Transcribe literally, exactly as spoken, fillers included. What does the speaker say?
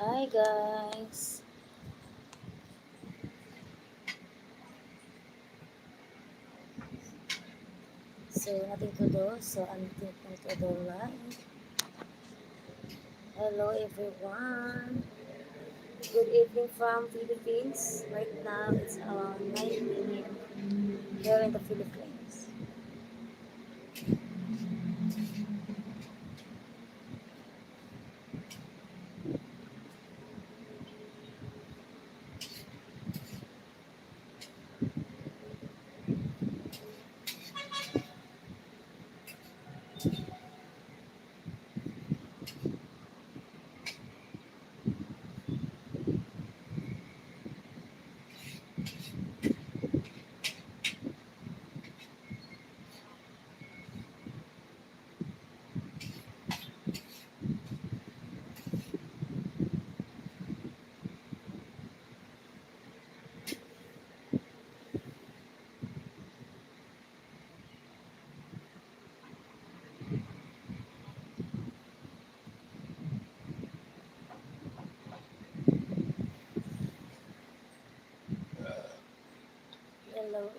Hi, guys. So, nothing to do. So, I'm thinking to do live. Hello, everyone. Good evening from Philippines. Right now, it's around nine p.m. here in the Philippines. Hello.